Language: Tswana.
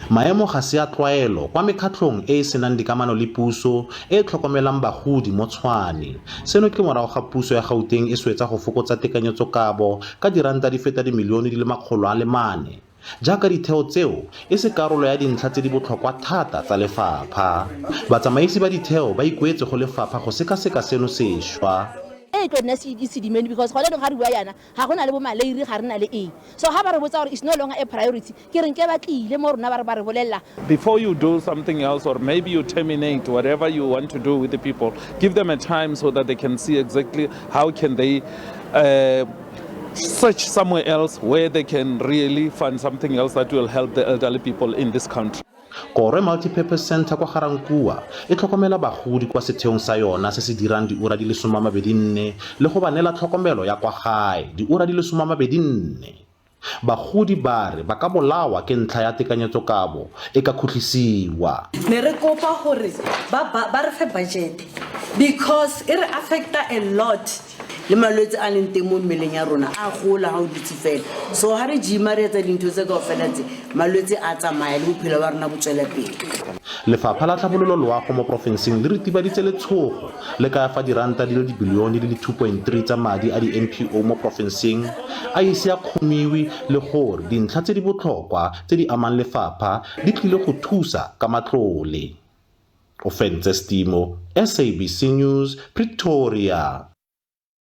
Maemo ga se a tlwaelo kwa mekgatlhong e e senang dikamano le puso e e tlhokomelang bagodi mo Tshwane. Seno ke morago ga puso ya Gauteng e swetsa go fokotsa tekanyetsokabo ka diranta di feta dimilione di le 400, jaaka ditheo tseo e se karolo ya dintlha tse di botlhokwa thata tsa lefapha. Batsamaisi ba ditheo ba ikuetse go lefapha go sekaseka seno sešwa. E tlo nna sedimane because gone jaanong ga re bua yana ga go na le bo maleiri, ga re na le eng. So ga ba re botsa gore it's no longer a priority, ke reng ke ba tlile mo rona ba re ba re bolelela. Before you do something else or maybe you terminate whatever you want to do with the people, give them a time so that they can see exactly how can they search somewhere else where they can really find something else that will help the elderly people in this country. Korwe Multipurpose Centre kwa Ga-Rankuwa e tlhokomela bagodi kwa setheong sa yona se se dirang diura di le 24 le go ba neela tlhokomelo ya kwa gae diura di le 24. Bagodi ba re ba ka bolawa ke ntlha ya tekanyetsokabo e ka khutlisiwa. Ne re kopa gore ba ba re fe budget because e re affecta a lot. Le malwetse a leng teng mo mmeleng ya rona a gola ga o dutse fela. So ga re gym-a, re etsa dintho tse kao fela tse, malwetse a tsamaya le bophelo ba rona bo tswela pele. Lefapha la Tlhabololo Loago mo porofenseng le ritibaditse letshogo le kaya fa diranta di le dibilione di le 2.3 tsa madi a di-NPO mo porofenseng a ise a kgomiwe le gore dintlha tse di botlhokwa tse di amang lefapha di tlile go thusa ka matlole. Ofentse Stimo, SABC News, Pretoria.